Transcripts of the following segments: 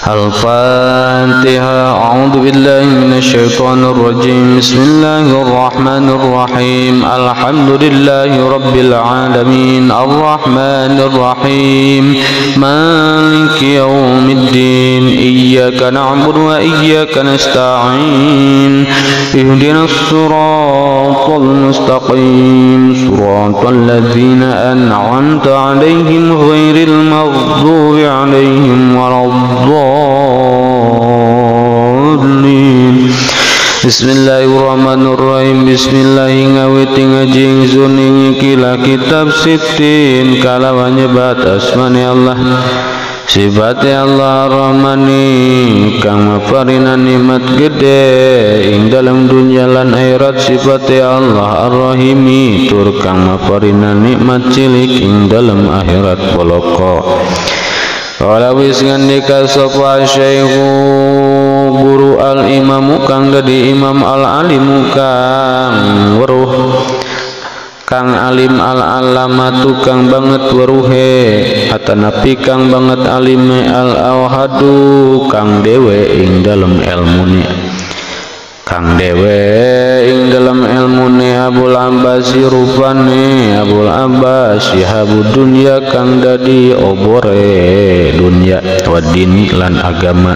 Al-Fatihah. A'udzu billahi minasy syaithanir rajim. Bismillahirrahmanirrahim. Alhamdulillahi rabbil alamin. Arrahmanir rahim. Maliki yaumiddin. Iyyaka na'budu wa iyyaka nasta'in. Ihdinas siratal mustaqim. Siratal ladzina an'amta 'alaihim ghairil maghdubi 'alaihim waladdallin. Bismillahirrahmanirrahim. Bismillah ngawiti ngaji ingsun ing ikilah kitab sitin kalawan nyebat asmane Allah sifate Allah Rahmani kang maparina nikmat gede ing dalam dunya lan akhirat, sifate Allah Ar-Rahimi tur kang maparina nikmat cilik ing dalam akhirat boloko. Wala wis ngandika sapa syekhu guru al imamu kang dadi imam al alimu kang weruh kang alim al alamatu kang banget weruhe atanapi kang banget alime al awhadu kang dewe ing dalem elmune kang dewe ing dalem elmune Abul Abbas rupane Abul Abbas syihabud dunya kang dadi obore dunya wadini lan agama.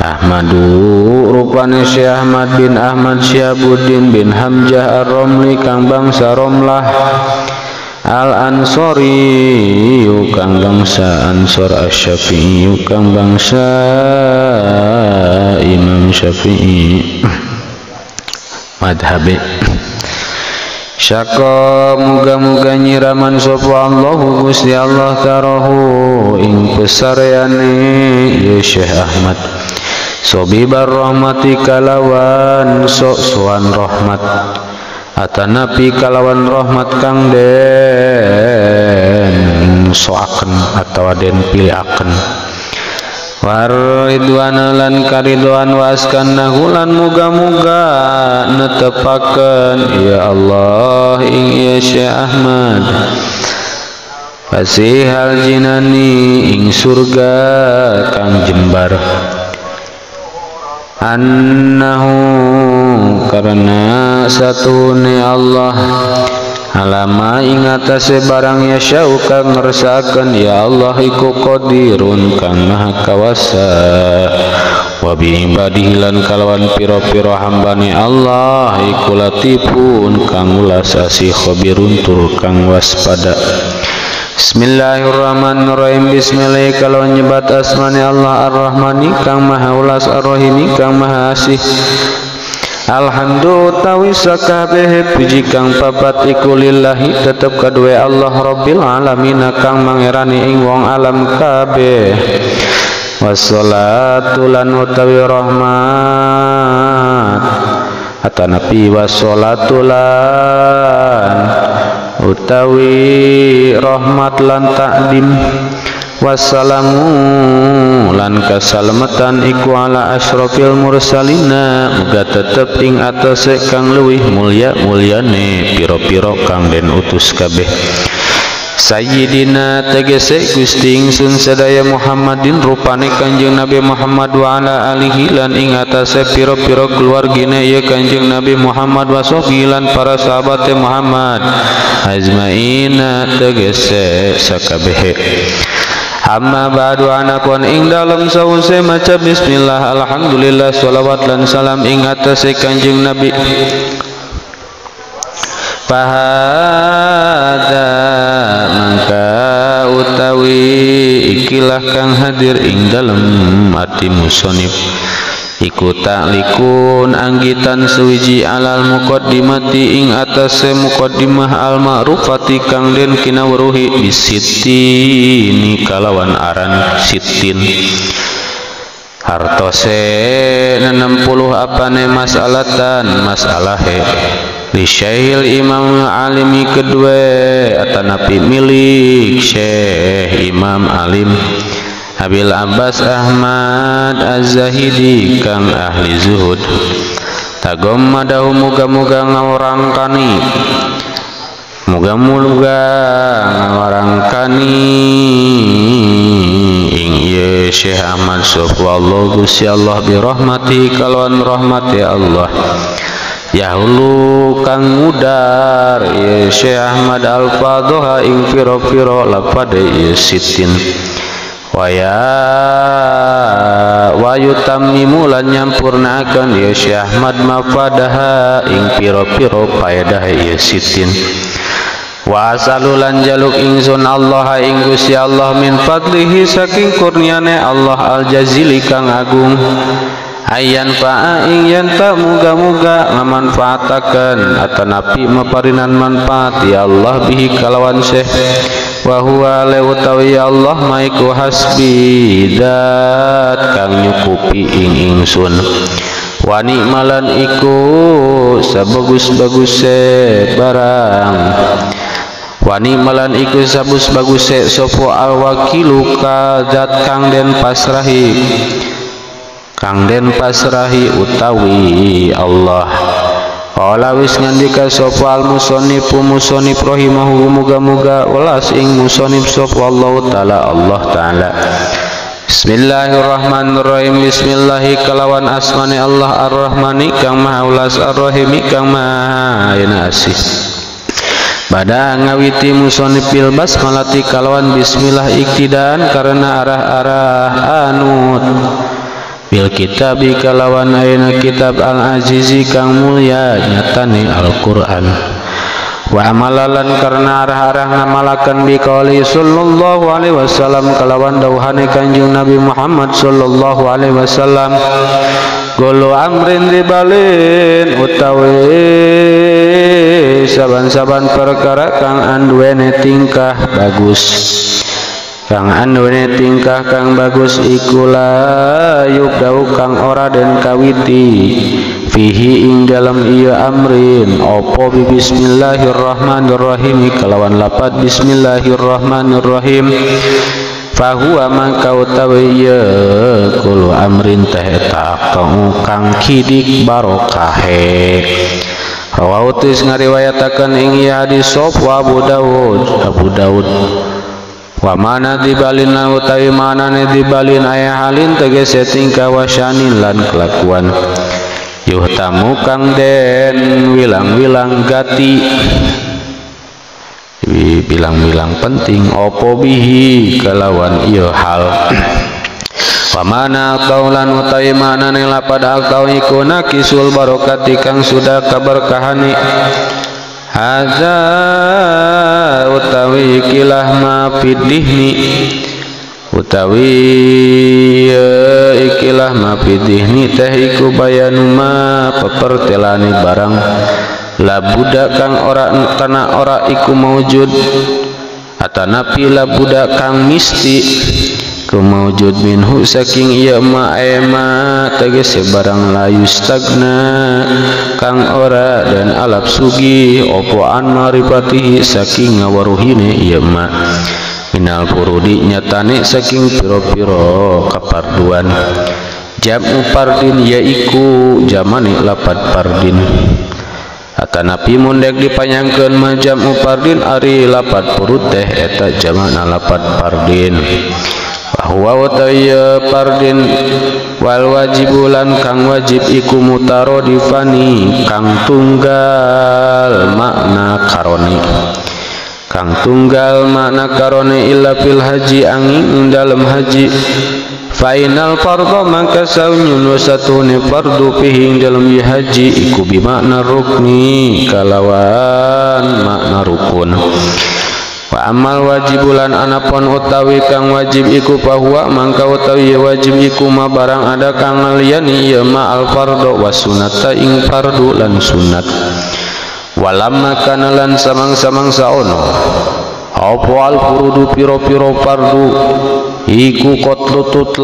Ahmadu rupane Syekh Ahmad bin Ahmad Syihabuddin bin Hamzah Ar-Romli kang bangsa Romlah Al-Ansori kang bangsa Ansor Asy-Syafi'i kang bangsa Imam Syafi'i madhabe. Syaka muga-muga nyiraman sapa Allahu Gusti Allah tarahu ing pesareane ya Syekh Ahmad sobibar rahmati kalawan sok-soan rahmat atanapi kalawan rahmat kang den soaken atawa den pilihaken waridwana lan karidwan waskannahu lan muga-muga netepaken ya Allah ing ya Syekh Ahmad fasihal jinani ing surga kang jembar. Annahu karena satune Allah alama ing atase barang yasyau kang ngersakaken ya Allah iku qadirun kang maha kawasa wa bi ibadihi lan kalawan pira-pira hambane Allah iku latifun kang ulas asih khabirun tur kang waspada. Bismillahirrahmanirrahim. Bismillah kalau nyebat asmane Allah Ar-Rahmani kang maha ulas Ar-Rahimi kang maha asih. Alhamdulillah tawi sakabehe puji kang papat iku lillahi tetep kaduwe Allah Rabbil alamin kang mangerani ing wong alam kabeh. Wassalatu lan utawi rahmat atanapi wassalatu lan utawi rahmat lan takdim wassalamu lan kasalamatan iku ala asyrafil mursalina muga tetep ing atase kang luwih mulya mulyane pira-pira kang den utus kabeh. Sayyidina tegese Gusti ingsun sadaya Muhammadin rupane Kanjeng Nabi Muhammad wa ala alihi lan ing atase pira-pira keluargine ya Kanjeng Nabi Muhammad wa sahbihi lan para sahabate Muhammad azmaina tegese sakabehe. Amma ba'du anapun ing dalem sause maca bismillah alhamdulillah sholawat lan salam ing atase Kanjeng Nabi. Fahada mangka utawi ikilah kang hadir ing dalem ati musonif iku ta'likun anggitan suwiji alal muqaddimati ing atase muqaddimah al ma'rufati kang den kinawruhi bisitini kalawan aran sitin hartose 60 apane masalatan masalahe li syekhil imam alimi kedua atanapi milik Syekh Imam Alim Abil Abbas Ahmad Az-Zahidi kang ahli zuhud. Tagom madahu muga-muga ngawarangkani muga-muga ngawarangkani ing ieu Syekh Ahmad sapa Allah Gusti Allah bi rahmati kalawan rahmati Allah yahulu kang mudar ieu Syekh Ahmad al-Fadhaha ing pira-pira lapade ieu sitin waya wayutammimu lan nyampurnaakeun ieu Syekh Ahmad mafadaha ing pira-pira paedah ieu sitin wa asalu lan jaluk ingsun Allah ing Gusti Allah min fadlihi saking kurniane Allah al-jazili kang agung ayan fa'a ing yen ta muga-muga ngamanfaatakeun atanapi maparinan manfaat ya Allah bihi kalawan Syekh wa huwa la utawi Allah maiku hasbi dat kang nyukupi ing ingsun wa nikmalan iku sabagus-baguse barang wa nikmalan iku sabus-baguse sapa alwakilu ka zat kang den pasrahi utawi Allah. Qala wis ngandika sapa al musannif musannif rahimahu muga-muga welas ing musannif sapa Allah taala Allah taala. Bismillahirrahmanirrahim. Bismillahi kalawan asmane Allah Ar-Rahmani kang maha welas Ar-Rahimi kang maha asih. Pada ngawiti musannif bil basmalati kalawan bismillah iktidaan karena arah-arah anut bil kitabi kalawan ayna kitab al-azizi kang mulia nyatane Al-Qur'an wa amalalan karena arah-arah ngamalakan bi qauli sallallahu alaihi wasallam kalawan dawuhane Kanjeng Nabi Muhammad sallallahu alaihi wasallam golo amrin dibalin utawi saban-saban perkara kang anduwene tingkah bagus kang anduwene tingkah kang bagus iku la yubdau kang ora den kawiti fihi ing dalem ieu amrin apa bi bismillahirrahmanirrahim kalawan lapat bismillahirrahmanirrahim fahuwa mangka utawi ieu kulu amrin teh eta kang kidik barokahe. Rawahu tis ngariwayatakeun ing ieu hadis sapa Abu Daud wa mana dibalin lan utawi manane dibalin aya halin tegese tingkah wasyanin lan kelakuan yuhtamu kang den wilang-wilang gati bilang-bilang penting opo bihi kalawan ieu hal wa mana qaulan utawi manane lapad atau iku nakisul barokati kang sudah kaberkahane hadza utawi ikilah ma fidihni utawi ikilah ma fidihni teh iku bayanu ma pepertelane barang labuda kang ora kana ora iku maujud atanapi labuda kang misti kumaujud minhu saking ieu ma ema tegese barang layu stagna kang ora dan alap sugih opo an maripatihi saking ngawaruhine ieu ma minal furudi nyatane saking piro-piro kaparduan jam'u fardin yaiku jamane lapat fardin atanapi mundek dipanyangkeun ma jam'u fardin ari lapat furud teh eta jamana lapat fardin bahwa utawi fardin wal wajibulan kang wajib iku mutarodifani kang tunggal makna karone kang tunggal makna karone illa fil haji angin dalem haji final fardhu mangka saunyun wasatune fardu fihi dalem haji iku bimakna rukni kalawan makna rukun wa amal wajibulan anapun utawi kang wajib iku pahuwa mangka utawi wajib iku ma barang ada kang ngaliyani ieu ma al fardhu was sunnata ing fardu lan sunat walamma kana lan samang-samang saono apa al furudu piro-piro fardu iku qatlut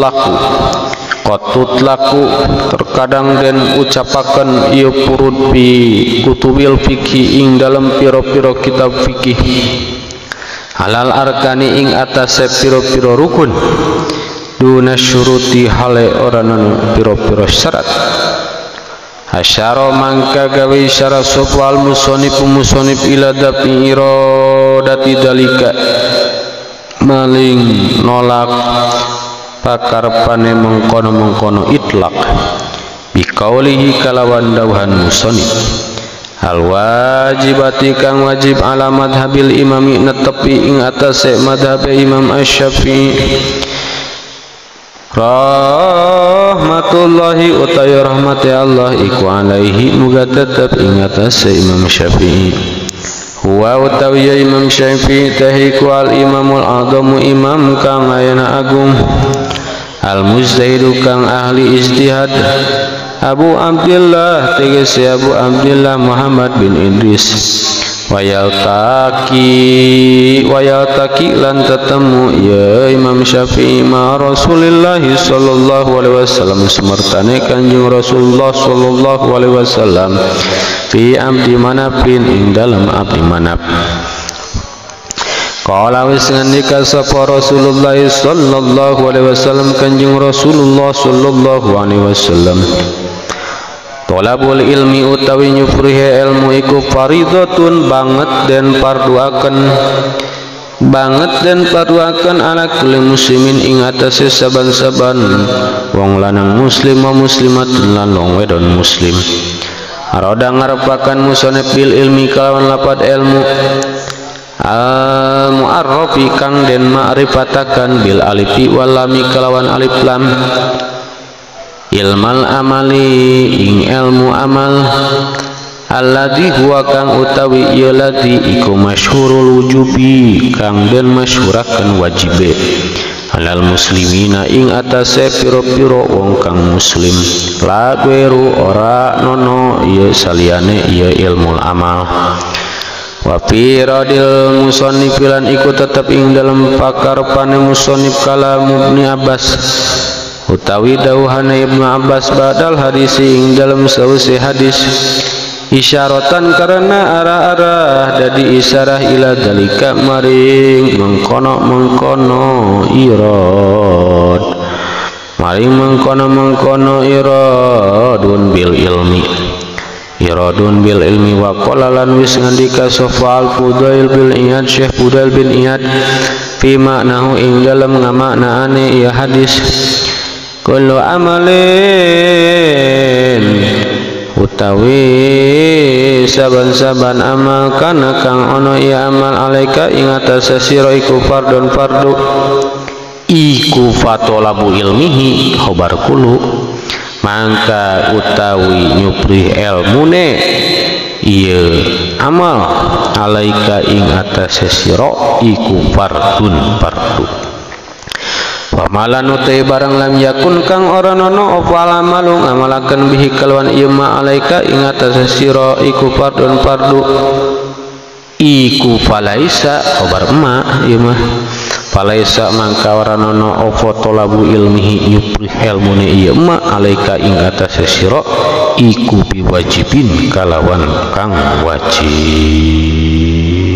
laku terkadang den ucapaken ieu furud bi kutubil fikih ing dalem piro-piro kitab fikih halal arkani ing atase piro-piro rukun duna syuruti hale ora nanu piro-piro syarat asyara mangka gawe isyarat sapa al musannif musannif ila dafi iradati dalika maling nolak pakarepane mengkono-mengkono itlaq biqaulihi kalawan dawuhan musannif al wajibati kang wajib ala madhabil imami netepi ing atase madhab Imam Asy-Syafi'i rahmatullahi utawi rahmati Allah iku alaihi muga tetep ing atase Imam Syafi'i huwa utawi Imam Syafi'i tahiku al imamul a'zamu imam kang ayana agung al mujtahidu kang ahli ijtihad Abu Abdillah tegese Abu Abdillah Muhammad bin Idris wayaltaki lan tetemu ya Imam Syafi'i ma Rasulillah sallallahu alaihi wasallam semertane Kanjeng Rasulullah sallallahu alaihi wasallam fi abdi manapin ing dalem abdi manap. Qala wis ngendika sapa Rasulullah sallallahu alaihi wasallam Kanjeng Rasulullah sallallahu alaihi wasallam tolabul ilmi utawi nyufrihe ilmu iku faridatun banget den parduaken ala kulli muslimin ing atase saban-saban wong lanang muslim wa muslimat lan wong wedon muslim aroda ngarepaken musone bil ilmi kalawan lapad ilmu al mu'arrafi kang den ma'rifatakan bil alifi wal lami kalawan alif lam ilmal amali ing ilmu amal alladzi huwa kang utawi ieu ladzi iku masyhurul wujubi kang den masyhuraken wajibe alal muslimina ing atase pira-pira wong kang muslim la gweru ora nono ieu saliyane ieu ilmul amal wa fi radil musannif lan iku tetep ing dalem pakarepane musannif kalam Ibnu Abbas utawi dawuhane Ibnu Abbas badal hadis ing dalem sause hadis isyaratan karena arah-arah dadi isyarah ila dalika maring mengkono-mengkono irad maring mengkono-mengkono iradun bil ilmi iradun bil ilmi wa qala lan wis ngandika sapa al Fudail bin Iyad Syekh Fudail bin Iyad fi maknahu ing dalem ngamaknaane ieu hadis kullu amalin utawi saban-saban amal kana kang ono ia amal alaika ing atase sira iku fardun fardu iku fatolabu ilmihi khobar kulu mangka utawi nyuprih elmune ieu amal alaika ing atase sira iku fardun fardu. Pamalan utai barang lam yakun kang ora nono apa amalu ngamalaken bihi kalawan ieu ma alaika ing atase sira iku fardun fardu iku falaisa khabar ma ieu mah falaisa mangka ora nono apa tolabu ilmihi yuprih ilmune ieu ma alaika ing atase sira iku biwajibin kalawan kang wajib.